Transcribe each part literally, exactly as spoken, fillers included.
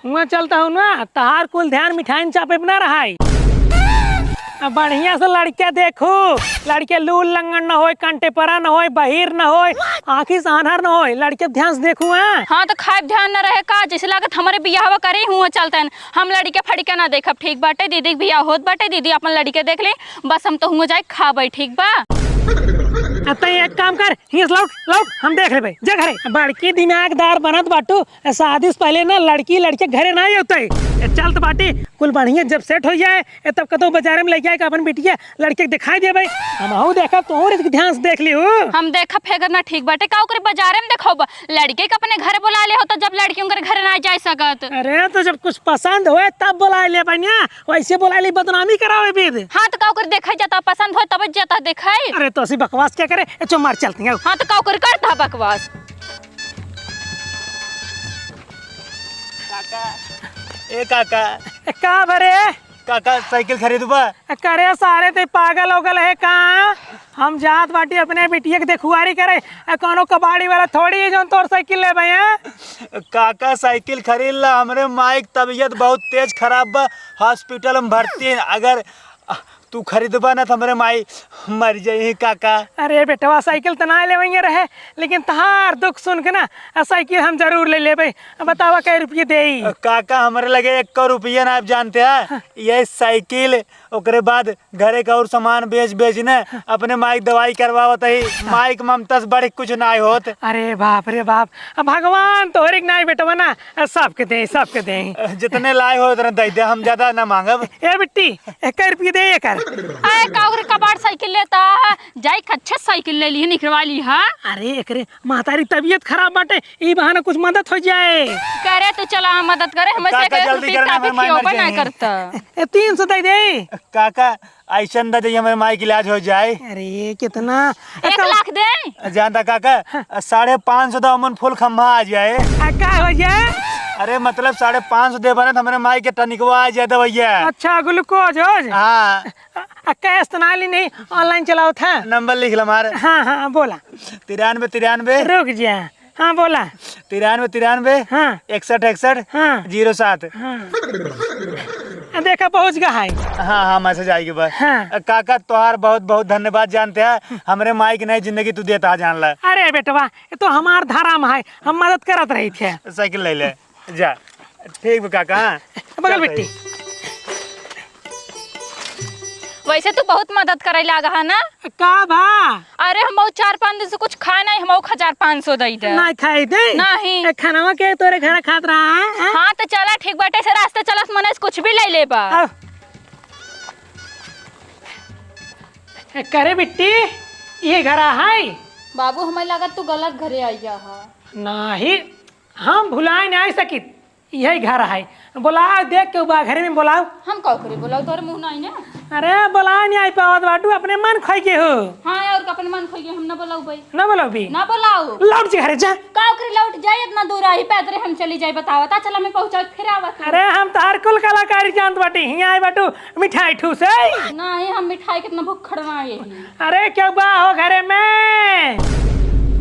हुआँ चलता हूँ ना, तहार कुल ध्यान मिठाइन चापे पे ना रहाई। अब बढ़िया से लड़के देखू, लड़के लूल लंगड़ न होय, कंटेपरा न होय, बहिर न होय, आँखी से आन्हर न होय, लड़के ध्यान से देखू, हाँ। हाँ, तो खाए ध्यान न रहे का? जैसे लागत हमरे बियाहवा करे हुआँ चलते हैं, हम लड़के फड़के ना देखब। ठीक बाटे, दीदी के बियाह होत बाटे, दीदी अपन लड़के देख ले, बस हम तो हुआँ जाए खाबे, ठीक बा? आ, तैं एक काम कर, हियाँ से लौट, लौट, हम देख लेबे, जा घरे। बड़की दिमागदार बनत बाटू, शादी से पहले ना लड़की, लड़के घरे ना होते। ए, चल तो बाटी, कुल बढ़िया जब सेट हो जाए, ए, तब कतौ बाजारे में लेके आए के अपन बिटिया लड़के के दिखाई देबे। हमहू देखब, तोहू रे ध्यान से देख लिहू। हम देखब फेर ना, ठीक बाटे, का ओकरे बाजारे में देखब? लड़के के अपने घरे बुला ले हो तो, जब लड़की उनकर घरे ना जाए सकत। अरे, तो जब कुछ पसंद होए तब बुला ले बनिया, वैसे बुला ले बदनामी करावे बिद। हाँ, तो का ओकर देखै जाता, पसंद होए तब जाता देखै। अरे, तो ऐसी बकवास क्या करे? ए, चो मार चलती है। हाँ, तो का ओकर करता बकवास? काका, ए काका। ए, का भरे? काका, साइकिल खरीदबा? ए, करे सारे, ते पागल ओगल है का? हम जात बाटी अपने बिटिया के देखुआरी करे, ए, कौनो कबाड़ी वाला थोड़ी है जौन तोर साइकिल लेबे, हैं? काका, साइकिल खरीद ला, हमरे माई के तबीयत बहुत तेज खराब बा, हॉस्पिटल में भर्ती है। अगर तू खरीदबा ना, तो हमरे माई मर जाई काका। अरे बेटवा, साइकिल त ना लेवइये रहे, लेकिन तहार दुख सुन के ना, आ, साइकिल हम जरूर ले लेबे। बतावा, कै रुपये देई? काका, हमरे लगे एक्को रुपया ना, आप जानते हैं। हाँ। ये साइकिल, ओकरे बाद घरे का और सामान बेच बेच ने, हाँ, अपने माई के दवाई करवावत ही। हाँ। माई के ममता से बढ़ के कुछ ना होत। अरे बाप रे बाप, अब भगवान तोहरे के नाई बेटवा ना, सबके दे, सबके दे। जितने लाए हो उतने दे दे, हम ज्यादा ना मांगब। ए बिट्टी, एक रुपये दे, एक। अरे का ओकरे कबाड़ साइकिल लेता है, जाई के अच्छे साइकिल ले ली, निकलवा ली, हाँ? अरे एकरे महतारी तबीयत खराब बाटे, ई बहाना कुछ मदद हो जाए। करे तो चला, हम मदद करे, हम काका, ऐसे जल्दी रुपये करना, काफी हमारे माई मर खियोबा ना जाए। करता। ए, तीन सौ दे दे। काका, ऐसन दे दे, हमारे माई के इलाज हो जाए। अरे कितना? एक लाख दे। जानता काका, हाँ। साढ़े पाँच सौ तो अमन फूल खम्भा आ जाए। आ, का हो जाए? अरे मतलब साढ़े पाँच सौ देबा ना तो हमरे माई के टनिकवा आ जाए दवाइया। अच्छा, ग्लूकोज हो जाए? हाँ। आ, आ, कैश तो ना ली नहीं, ऑनलाइन चलाओ था। नंबर लिख ला हमारे। हाँ, हाँ, बोला। तिरानबे, तिरानबे। रुक जा। हाँ, बोला। तिरानबे, तिरानबे। हाँ। इकसठ, इकसठ। हाँ। जीरो सात। हाँ। आ, देखा, पहुँच गया है। हाँ, हाँ, मैसेज आइगे बा। हाँ। काका, तोहार बहुत, बहुत धन्यवाद, जानते हैं, हमरे माई के नई जिंदगी तू देता, जान ला। अरे बेटवा, ये तो हमार धर्म है, हम मदद करत रही थे। साइकिल ले ले, जा। ठीक बा काका, हाँ। बगल चलते बिट्टी। ही। वैसे तू बहुत मदद करे लागा है ना? का भा? अरे, हम बहुत चार पाँच दिन से कुछ खाए नहीं, हम हजार पाँच सौ दे दे। नहीं खाई दे? नहीं। ए, खानवा के तोरे घर खात रहा है, हैं? हाँ, तो चला, ठीक बाटे, से रास्ते चलस, मने से कुछ भी ले लेबा। आओ। ए, करे बिट्टी, ये घर है? बाबू, हमें लगा तू गलत घरे आइया है। नहीं, हम भुलाए नहीं सकित। यही घर है। बोलाओ, देख के बा घरे में बोलाओ। हम का करी बोलाओ, तोरे मुँह नहीं ना। अरे बोलाओ, नहीं आई पावत बाटू, अपने मन खोई के हो। हाँ, और का अपने मन खोई के हम ना बोलाओ भाई। ना बोलाओ भी? ना बोलाओ। लौट जी घरे जा। का करी लौट जाए, इतना दूर आई पैदरे हम चली जाए, बताओ। ता चला मैं पहुँचाओ, फिर आवत हूँ। अरे हम तहार कुल कलाकारी जानत बाटी, हियाँ आई बाटू, मिठाई ठूसे। नहीं, हम मिठाई कितना भूख खड़वा ये। अरे क्यों बा हो घरे में?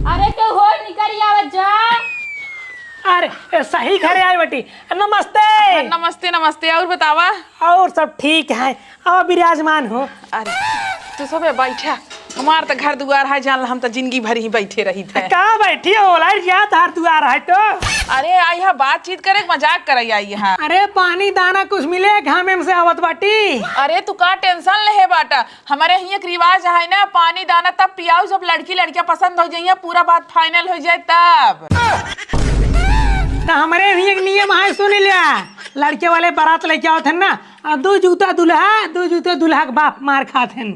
अरे क्यों हो, निकल आवत जा। अरे, ए, सही घरे आई बेटी। नमस्ते। नमस्ते, नमस्ते। और बतावा? और सब ठीक है। आओ, विराजमान हो। अरे, तू सबे बैठा। हमार त घर दुआर है, जान ला, हम त जिंदगी भर ही बैठे रही थे। का बैठी हो? लाई जा, तार दुआर है तो। अरे, आई है बातचीत करे, मजाक करे आई है। अरे, पानी दाना कुछ मिले, घामे में से आवत बाटी। अरे, तू का टेंशन लेहे बाटा? हमरे हियाँ एक रिवाज है ना, पानी दाना तब पियाऊ जब लड़की लड़किया पसंद हो जाइए, पूरा बात फाइनल हो जाए तब। त हमरे हियाँ एक नियम है, सुन लिया, लड़के वाले बारात लेके आवत हैं ना, आ दो जूता दुल्हा, दो जूता दुल्हा के बाप मार खात हैं।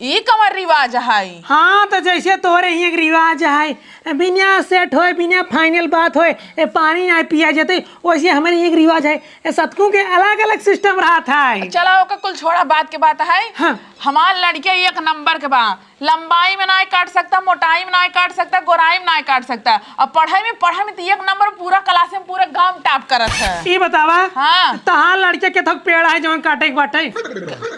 ई कमर रिवाज है? हाँ, त जैसे तोहरे हियाँ एक रिवाज है, बिना सेट होए, बिना फाइनल बात होए, ए पानी ना पिया जाते, वैसे हमरे हियाँ एक रिवाज है। ए, सतकू के अलग-अलग सिस्टम रहत है। चला, ओका कुल छोड़ा, बात के बात है। हाँ। हमार लड़के एक नंबर के बा, लंबाई में नाय काट सकता, मोटाई में नाय काट सकता, गोराई में नाय काट सकता। अब पढ़ाई में, पढ़ाई में तो एक नंबर, पूरा क्लास में, पूरा गांव टॉप करत है। ई बतावा, हाँ। तहार लड़के के थक पेड़ है जवन काटे के बाटे?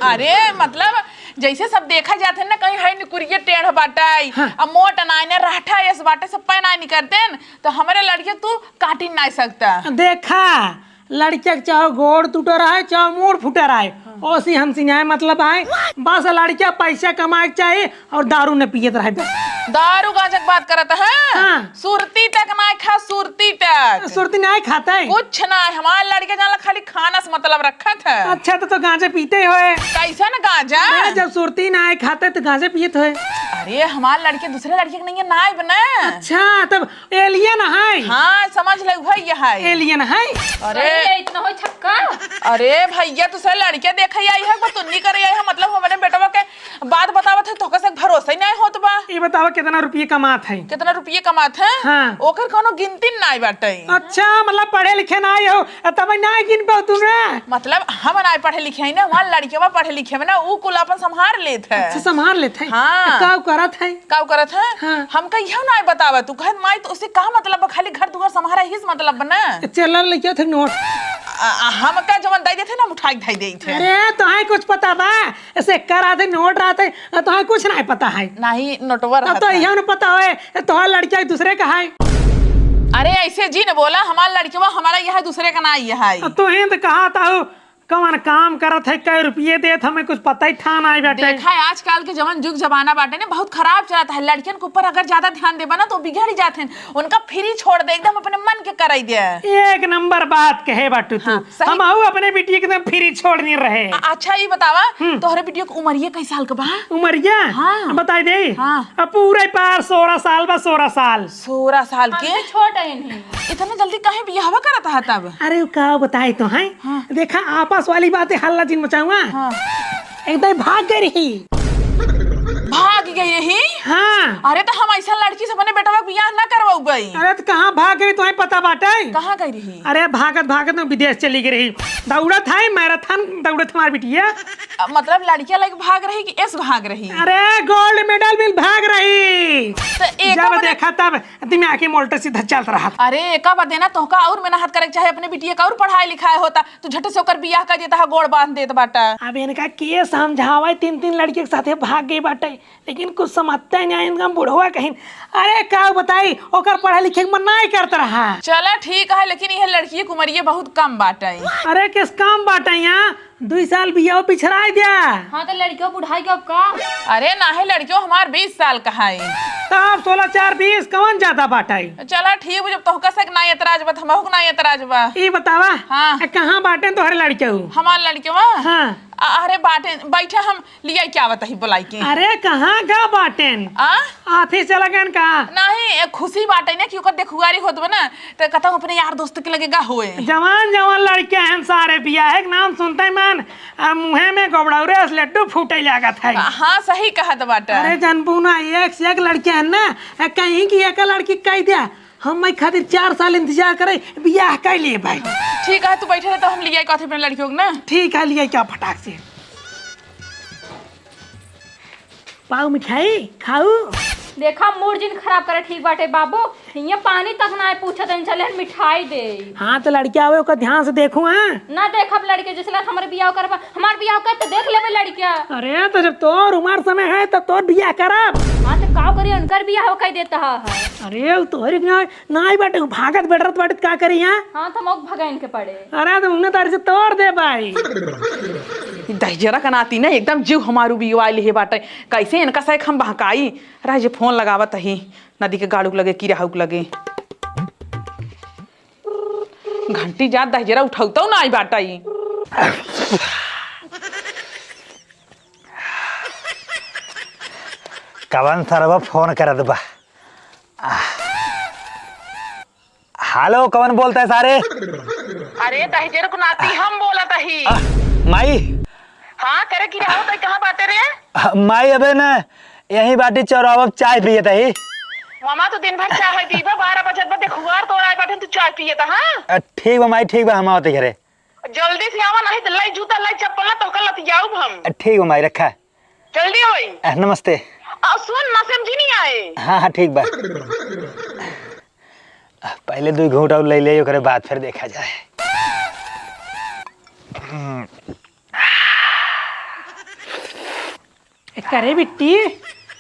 अरे, मतलब, जैसे सब देखा जात है ना, कहीं है निकुरिये टेढ़ बाटइ, हाँ। अब मोट नाय ने रहठा एस बाटइ, सब पै नाय निकरतेन, तो हमरे लड़के तू काटी नाय सकता। देखा, लड़के के चाहे गोड़ टूटे रहे, चाहे मूड़ फूटे रहे, हाँ। ओसी हमसे नाय मतलब है। बस लड़के पैसा कमाए के चाही और दारू न पियत रहे बस। दारू गांजा के बात करत है? हाँ। सुरती तक नाय खा, सुरती तक। सुरती नाय खाते? कुछ नाय, हमार लड़के जान ला खाली खाना से मतलब रखत है। अच्छा, तो, तो गांजा पीते होए। कैसन गांजा? अरे, जब सुरती नाय खाते तो गांजा पियत होए। अरे, हमार लड़के दूसरे लड़के के नहीं है, नाय बना। अच्छा, तब alien है? हाँ, समझ ले, वही है। Alien है? अरे। अरे, इतना हो छक्का? अरे भैया, तुसे लड़के देखे आई है, बतुन्नी करे आई है, मतलब हमरे बेटवा के बात बतावत है, तोहका से भरोसा ही नहीं होत बा। ये बतावा, कितना रुपये कमात है? कितना रुपये कमात है? हाँ। ओकर कोनो गिनती नाय बाटे। अच्छा, मतलब पढ़े लिखे नाय हो, आ तब नाय गिन पाओ तू ना? मतलब हम नाय पढ़े लिखे है ना, हमार लड़केवा पढ़े लिखे में ना, ऊ कुल अपन संभार लेत है। अच्छा, संभार लेत है? हाँ। का करत है? का करत है? हाँ। हमका इहो नाय बतावा, तू कहत माई तो उसे का मतलब बा, खाली घर दुआर संभारा ही से मतलब बा ना? चल, लइका थे नोट। आ, आ, हमका जवन दे देते ना, हम उठाई के धई देते। अरे, तोहे कुछ पता बा? ऐसे का रहत है, नोट रहत है, तोहे कुछ नाय पता है। नहीं, नोटवा अब रहत तो है। इहो न पता होए, तोहार लड़का एक दूसरे का है। अरे, ऐसे जी न बोला, हमार लड़कवा हमारा यह दूसरे का ना यह है। अब तोहे तो कहा था, कवन काम करत है, कै रुपये देत, हमें कुछ पता ही था नाय बाटे। देखा है, आजकल के जवन जुग जमाना बाटे ने, बहुत खराब चलत है। लड़कियन के ऊपर अगर ज्यादा ध्यान देबा ना, तो बिगड़ जात हैं। उनका free छोड़ दे, एकदम अपने मन के कराई दे। एक नंबर बात कहे बाटू तू। हाँ, सही। हमहू अपने बिटिया के एकदम free छोड़नी रहे। अ-, अच्छा, ई बतावा, हम्म। तोहरे बिटिया के उमरिया कई साल के बा? उमरिया? हाँ। बताई दे। हाँ। अब पूरे पार सोरह साल बा, सोरह साल। सोरह साल के? हमसे छोट है नहीं। इतना जल्दी काहे बियाहवा करत हा तब? अरे, उ का बताई तो है? हाँ। देखा, आपस वाली बातें हल्ला जिन मचाउआ। हाँ। एकदम भाग गई रही। भाग गई रही? हाँ। अरे, तो हम ऐसा लड़की से अपने बेटवा के बियाह ना करवाउबई। अरे, तो कहाँ भाग गई, तुम्हें पता बाटे? कहाँ गई रही? अरे, भागत भागत ना विदेश चली गई रही। दौड़त है, marathon दौड़त हमार बिटिया। अ, मतलब, लड़किया लेके भाग रही कि एस भाग रही? अरे, gold medal मिल भाग रही। तो एक जब बदे देखा तब दिमाग के मोटर सीधा चलत रहत। अरे, एका बदे ना तोहका और मेहनत करे के चाहे, अपने बिटिया का और पढ़ाई लिखाई होता, तू झट से ओकर बियाह कर देता है, गोड़ बांध देत बाटा। अब इनका के समझावे, तीन तीन लड़के के साथे भाग गई बाटे, लेकिन कुछ समझते नहीं, इनका बुढ़वा कहीं। अरे, का बताई, ओकर पढ़े लिखे के मन नहीं करत रहा। चला ठीक है, लेकिन यह लड़की के उमरिये बहुत कम बाटे। अरे, किस कम बाटे यहाँ? दुई साल बियाह पिछड़ाई द्या। हाँ, तो लड़कियों बुढ़ाई के अब का? अरे नाहीं, लड़कियों हमार बीस साल का है। तब सोलह चार बीस कवन ज्यादा बाटे? चला ठीक बा, जब तोहका से नाहीं एतराज बा, त हमहू के नाहीं एतराज बा। ई बतावा, हाँ। ए, कहाँ बाटे तोहरे लड़कियों? हमार लड़कियों? हाँ। अ-, अरे बाटे, बैठा, हम लियाई के आवत ही बुलाई के। अरे कहाँ का बाटेन? आ? Office चला गएन का? नाहीं, ए, खुशी बाटे ना कि ओकर देखुआरी होत बा ना, त कहता हूँ अपने यार दोस्त के लगे गा होए। जवान जवान लड़के हैं सारे, बियाहे के नाम सुनते ही मन, आ, मुँहे में गोबड़ौरे से लड्डू फूटे लागत है। हाँ, सही कहत बाटे। अरे जनबू ना, एक से एक लड़के हैं ना, आ, कहीं की एक लड़की कह दिया, हम मैं खातिर चार साल इंतजार करे, बियाह कर लिए भाई। ठीक है, तू बैठे रह, तो हम लियाई के आवत ही अपने लड़कियों को ना। ठीक है, लियाई के आवा फटाक से। पाव मिठाई खाऊ। देखा, mood जिन खराब करे, ठीक बाटे बाबू, हियाँ पानी तक ना पूछत हैं, चले हम मिठाई दे। हाँ, तो लड़किया आवे, ओकर ध्यान से देखू, हाँ? ना देखब लड़के, जैसे लग हमारे बियाह करबा, हमार बियाह कर तो देख लेबे लड़किया। अरे, तो जब तोर उमर समय है, तब तोर बियाह करब। हाँ, तो का करी, उनकर बियाह कह देता है। अरे, तोहरी बियाह नाई बाटे, उ भागत बेडरत बाटे, त का करी यहाँ? हाँ, त मौक भगाइन के पड़े। अरे, त उन्हें तारी से तोड़ दे भाई। ई दहिजरा का नाती ना एकदम जीव हमार उबिवाइल हे बाटे। कैसे इनका से हम बहकाई? राजे फोन लगावत ही नदी के गाड़ू के लगे, किराहू के लगे। घंटी जात दहिजरा उठौतौ नाई बाटे। कवन सरवा फोन करत बा? हेलो, कौन बोलता है सारे? अरे दहिजर को नाती हम बोलत ही। आ, माई। हाँ, करे की रहो तई, कहाँ बाटे रे? आ, माई अबे न यहीं बाटी चौराहा पर चाय पियत ही। मामा तो दिन भर चाय पीबा, बारह बजत बा, देखुआर तोर आए बाटे, तू चाय पियत, हाँ? आ, ठीक बा माई, ठीक बा, हम आवत ही घरे। जल्दी से आवा, नहीं तो लाई जूता, लाई चप्पल ना, तोहका लतियाउब हम। आ, ठीक बा माई, रखा। जल्दी होई। आ, नमस्ते। आ, सुन, नसेम जी नहीं आए। हाँ, हाँ, ठीक बा। पहले दो घूंट और ले ले, ओकरे बाद फिर देखा जाए। ए, करे बिट्टी,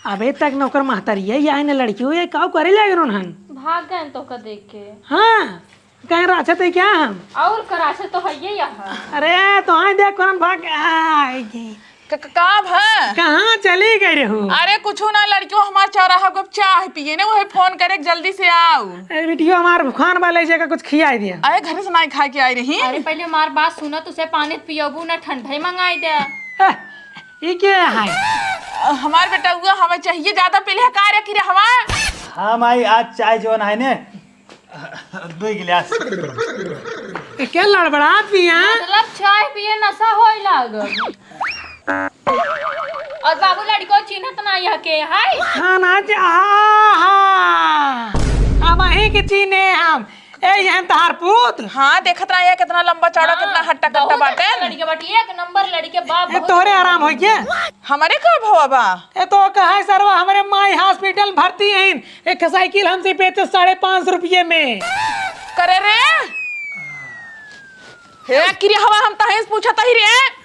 अबे तक न ओकर महतरिया ही आए न लड़कियो ये काऊ करे लागे रोन हन। भाग गए तोहका देख के। हाँ, कहे राछत है क्या हम? और कराछत तो है ये यहाँ। अरे तो हाँ देख कौन भाग आएगी। क-, क-, का भा? कहाँ चली गई रहू? अरे कुछ ना, लड़कियों हमार चौराहा को चाह पिए ने, वही फोन करे जल्दी से आओ। अरे बिटियो हमार भुखान वाले जगह कुछ खियाई दिया। अरे घर से नहीं खा के आई रही। अरे पहले हमार बात सुना, तुसे पानी पियोबू ना ठंडा ही मंगाई दे। ए, ई के है? अ, हमार बेटा हुआ, हमें चाहिए ज्यादा पीले कार्य की रहवा। हाँ माई, आज चाय जवन है ने, दो गिलास। ए, क्या लड़बड़ात भी हैं? मतलब चाय पिए नशा होई लागल। और बाबू लड़को चिन्हत ना यह के है? हाँ ना, ज-, आहा। अब अहीं के चीन्हे हम। ए, यहन तहार पूत? हाँ, देखत रहा है कितना लंबा चौड़ा, हाँ, कितना हट्टा कट्टा बहुत बाटे। अच्छा लड़के बाटे, एक नंबर लड़के, बाप ए, बहुत तोहरे अच्छा आराम हो लड़के। गया? हमरे का भवा बा? ए, तो कहा है सरवा, हमरे माई हॉस्पिटल भर्ती हैं, एक साइकिल हमसे बेचे साढ़े पाँच सौ रुपये में। करे रे, हे किरी हवा, हम तहें से पूछत ही रे।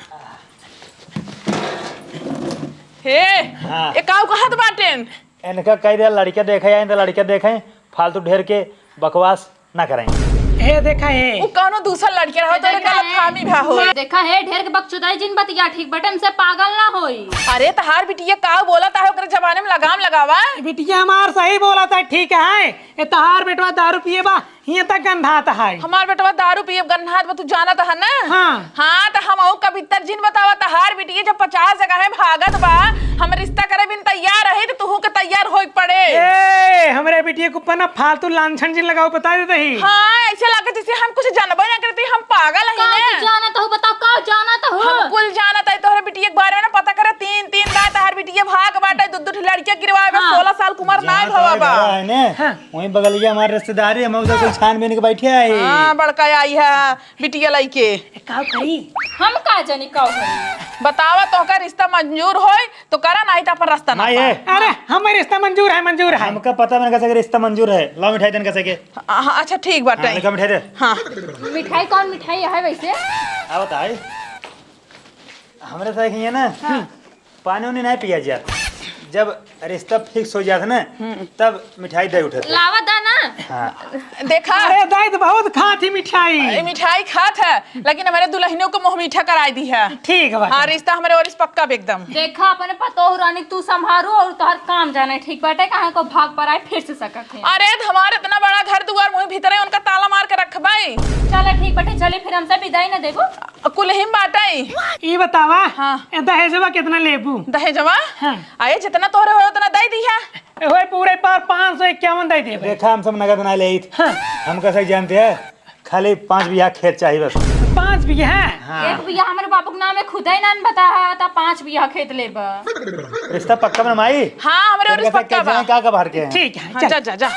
हे, हाँ। ए काऊ कहत बाटेन? इनका कह दिया लड़के देखे आए तो लड़के देखे, फालतू ढेर के बकवास ना करें। हे देखा हे। उ कौनो दूसर लड़के रहो, तोरे देखा गलत हे। फाहमी भा हो। देखा हे, ढेर के बकचोदाई जिन बतिया, ठीक बटे, हमसे पागल ना होई। अरे तहार बिटिया काऊ बोलत है, ओकरे जबाने में लगाम लगावा। बिटिया हमार सही बोलत है, ठीक है। ए तहार बेटवा दारू पिए बा, हियां तक गंधात है। हमार बेटवा दारू पिए गंधात बा, तू जानत है ना? हाँ। हाँ, तो हम अऊ कबित्तर जिन बतावा, तहार बिटिया जब पचास जगह है भागत बा, हम रिश्ता करे बिन तैयार रही, तो तुहू के तैयार होए के पड़े। ए, हमरे बिटिया को पना फालतू लांछन जिन लगाओ, बता देते ही। हाँ, ऐसे लगे जैसे हम कुछ जानबे ना करते, हम पागल है का ना। तू जानत हो, बताओ, का जानत हो? हम कुल जानत है, तोहरे बिटिया के बारे में ना पता करे, तीन, तीन दांत तहार बिटिया भाग बाटे, दू, दू ठे लड़कियां गिरवावे, हाँ। सोलह साल के उम्र ना जहाँ भवा तोहरे बा। घर है ने, हाँ। वहीं बगलिया हमारे रिश्तेदारी, हम उधर कुल छानबीन के बैठे आई। हाँ, बड़का आई है बिटिया लइके। ए, का करी? हम का जानी का करी? बतावा, तोहका रिश्ता मंजूर होई तो करा, नहीं तो अपन रास्ता ना माई पा। है। अरे, हमें रिश्ता मंजूर है, मंजूर है। हमका पता मैंने कैसे रिश्ता मंजूर है। लाओ मिठाई देन कैसे के। हाँ, हाँ, अच्छा ठीक बाटे। हाँ, लेकर मिठाई दे। हाँ। मिठाई कौन मिठाई है वैसे? आ बताई। हमरे साथ ही है ना। हाँ। पानी उनी नहीं पिया जात। जब रिश्ता फिक्स हो जात ना, हम्म। तब मिठाई दे उठत। लावा दा ना। हाँ। देखा। अरे दाई तो बहुत खात ही मिठाई। ए, मिठाई खात है, लेकिन हमारे दुल्हनियों को मुंह मीठा कराई दी है। ठीक है बात हाँ, है। रिश्ता हमारे ओर से पक्का बा एकदम। देखा अपने पतोह रानी तू संभारू और तोहर काम जाने ठीक बाटे, कहाँ को भाग पर आए फिर से सकत है। अरे हमार इतना बड़ा घर दुआर मुंह भीतरे उनका ताला मार के रखबाई। चला ठीक बाटे, चली फिर हमसे विदाई न देबू। कुलहिम बाटई। ई बतावा, हाँ। ए दहेजवा कितना लेबू? दहेजवा? हाँ। अरे जितना तोहरे होए उतना दे दिहा। ए होए पूरे पार पाँच सौ इक्यावन दे देबे। देखा हम सब नगद ना लेइत। हाँ। हम कैसे जानते हैं? खाली पाँच बीघा खेत चाहिए बस। पाँच बीघा? हाँ। एक बीघा हमरे बाबू के नाम है, खुदे नान बता है, तो पाँच बीघा खेत लेबा। रिश्ता पक्का बा माई? हाँ, हमरे तेरे ओर से कैसे पक्का बा। जाए, का का भर के हैं? ठीक है, हाँ, चल। जा, जा, जा।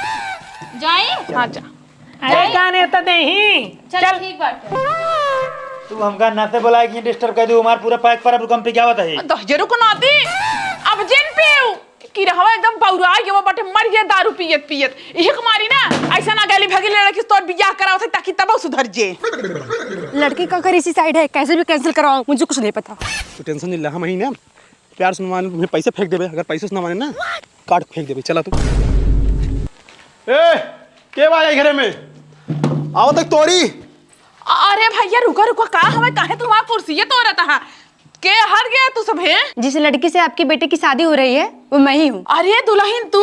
जाई? हाँ, जा। अरे जाई? काने तो देही। चल, चल। ठीक बाटे। तू हमका ना से बोलाए कि डिस्टर्ब कर दू, हमार पूरा पैक पर अब कंपनी क्या होता है? दहिजरू को नाती, अब जिन पीऊ। कि रहवा एकदम बौरा गवा बाटे, मर गया दारू पियत पियत। इहे कुमारी ना, ऐसा ना गली भगी लड़की से तोर बियाह करावत है, ताकि तब सुधर जे। लड़की का घर इसी साइड है, कैसे भी कैंसिल करवाओ, मुझे कुछ नहीं पता। तू टेंशन नहीं ले, हम ही ना प्यार से मान, तुम्हें पैसे फेंक देबे, अगर पैसे से ना माने ना, काट फेंक देबे। चला तू। ए, के बा आई घरे में? आओ तक तोरी। अरे भैया, रुका, रुका, का हमें, काहे तू वहाँ कुर्सी ये तोड़त हा? के हट गया तू सब, हैं? जिस लड़की से आपकी बेटी की शादी हो रही है, वो मैं ही हूँ। अरे दुल्हन तू,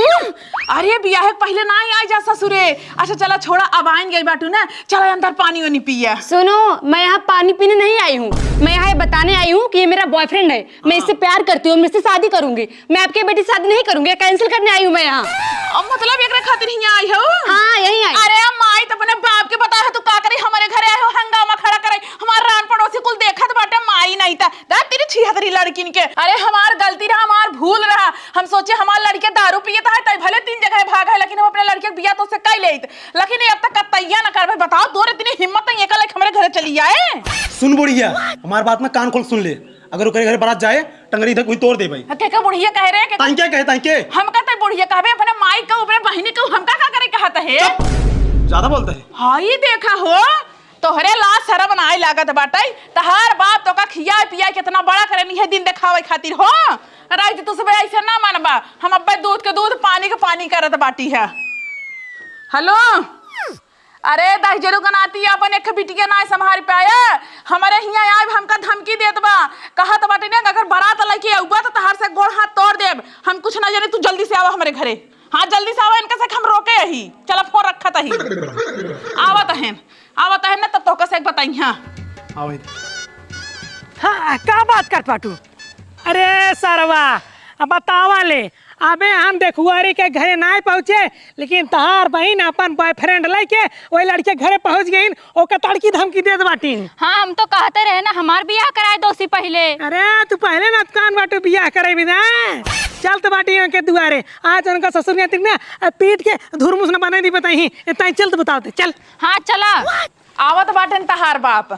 अरे बियाह के पहले ना ही आ जा ससुरे। अच्छा चला छोड़ा, अब आइन गई बाटू ना, चला अंदर पानी वानी पिया। सुनो, मैं यहाँ पानी पीने नहीं आई हूँ, मैं यहाँ ये बताने आई हूँ कि ये मेरा बॉयफ्रेंड है, मैं हाँ। इससे प्यार करती हूँ, मैं इससे शादी करूंगी। मैं आपके बेटी से शादी नहीं करूंगी, कैंसिल करने आई हूँ मैं यहाँ। अब मतलब एकरे खातिर हियाँ आई हो? हाँ, यहीं आई। अरे माई, तो अपने बाप के बताए हो, तू का करे हमारे घरे आए हो, हंगामा खड़ा करे, हमार रान पड़ोसी कुल देखत बाटे, माई नहीं ता, दा तेरी छिहतरी लड़किन के। अरे हमार गलती रहा, हमार भूल रहा, हम सोचे हमार लड़के दारू पियत है, तई भले तीन जगह भाग है, लेकिन हम अपने लड़के के बियाह तो से कई लेत, लेकिन ये अब तक कतैया न करबे। बताओ, तोर इतनी हिम्मत नहीं, एका लेके हमारे घरे चली आए। सुन बुढ़िया, हमार बात ना कान खोल सुन ले, अगर ओकरे घरे बारात जाए, टंगरी इधर कोई तोड़ दे भाई। के, के बुढ़िया कह रहे, के ताई क्या कहे, ताई के? हम कहते बुढ़िया कहबे, अपने माई का, अपने बहिनी का, हमका का करे कहत है? चुप! ज्यादा बोलता है। हाँ, ये देखा हो, तोहरे लाज सरम नाई लागत बाटइ? तहार बाप तोका खियाइ पियाइ केतना बड़ा करेन, इहे दिन देखावइ खातिर हो। राइज तू सब अइसे ना मनबा, हम अब्बे दूध के दूध, पानी के पानी करत बाटी है। हेलो, अरे दहिजरू के नाती अपन एक बिटिया नाई संभार पाया, हमरे हियाँ आइब हमका धमकी देत बा, कहत बाटी ने अगर बारात लइके अउबा त तहार से गोड़ हाथ तोड़ देब। हम कुछ ना जानी, तू जल्दी से आवा हमरे घरे। हाँ, जल्दी से आवा, इनका से हम रोके अही। चला, फोन रखत अही। आवत अहन, आवत अहन ना, तब तोहका से एक बताई। हाँ। आवे। हाँ, का बात करत बाटू? अरे सरवा, अब बतावा ले, अबे हम देखुआरी के घरे नाय पहुँचे, लेकिन तहार बहिन अपन boyfriend लइके ओई लड़के घरे पहुँच गइन, ओका तड़की धमकी देत बाटिन। हाँ, हम तो कहते रहे ना, हमार बियाह कराए दो सी पहिले। अरे, तू पहिले ना कान बाटू बियाह करे बिना। चलत बाटी ओके दुआरे, आज उनका ससुर के ना, पीट के धुरमुस न बनाई दी बताई। ए, ताई चल तो बताओ ते, चल। हाँ, चला। आवत बाटन तहार बाप।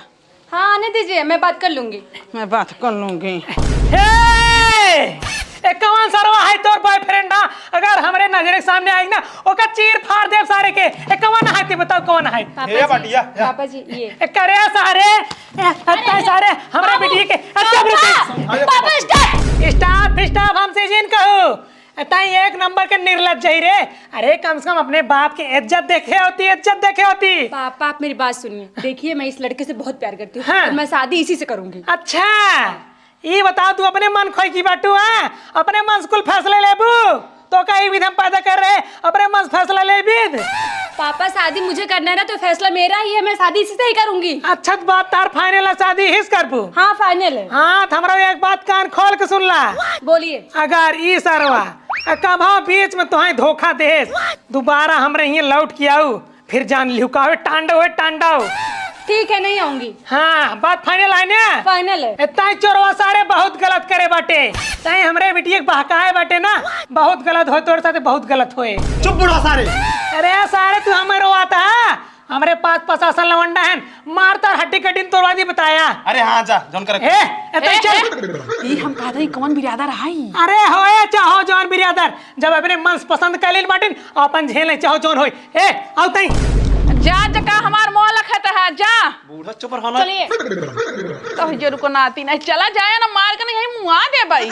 हाँ, आने दीजिए, मैं बात कर लूंगी। मैं बात कर लूंगी। हे! ए, कौन सरवा है तोर boyfriend ना? अगर हमरे नजर के सामने आई ना, ओका चीर फाड़ देब सारे के। ए, कौन है ते बताओ, कौन है? पापा हे जी, बाटिया, या। पापा जी, ये। ए, करे सारे, ए, अरे, सारे, हमरे बाबू, बेटी के, ए, सब रुके। पापा, stop। Stop, stop, हमसे जिन कहू। ताई एक नंबर के निर्लज्ज ही रे। अरे, कम से कम अपने बाप के इज्जत देखे होती, इज्जत देखे होती। पापा, आप मेरी बात सुनिए। देखिए, मैं इस लड़के से बहुत प्यार करती हूँ हाँ। और मैं शादी इसी से करूंगी। अच्छा, ई बताओ, तू अपने मन खोई की बाटू, हाँ? अपने मन से कुल फैसले लेबू? तो का ई विधम पैदा कर रहे, अपने मन से फैसला लेबी? पापा, शादी मुझे करना है ना, तो फैसला मेरा ही है, मैं शादी इसी से ही करूंगी। अच्छा, तो बात तार final है, शादी इही से करबू? हाँ, final है। हाँ, तो हमरा एक बात कान खोल के सुन ला। बोलिए। अगर ई सरवा आ कबहूँ बीच में तोहें धोखा देस, दोबारा हमरे हियाँ लौट के आऊ, फिर जान लिहू का होए, टांडव होए, टांडव। ठीक है, नहीं आऊंगी। हाँ, बात final है ना? Final है। ए, ताई चोरवा सारे बहुत गलत करे बाटे, ताई हमरे बिटिया के बहकाए बाटे ना, बहुत गलत होए, तोरे साथे बहुत गलत होए। चुप बुढ़ा सारे। अरे सारे, तू हमें रोवाता है? हमरे पास पचासन लवंडा हैं, मारता हड्डी कड्डी तोड़वा दी बताया। अरे हाँ, जा, जौन करे। ए, ए, तो ए, चल। ए, ई हम कहत हई, कौन बिरादर हई? अरे होए, चाहो जौन बिरादर, जब अपने मन पसंद कर लेल बाटिन, अपन झेले, चाहो जौन होए। ए, आओ तई। जा, जका हमार मोह लखत है, जा। बूढ़ा चुप रहो ना। चलिए। तो जरूर को नाती नहीं, चला जाए ना, मार के नहीं, यही मुआ दे भाई।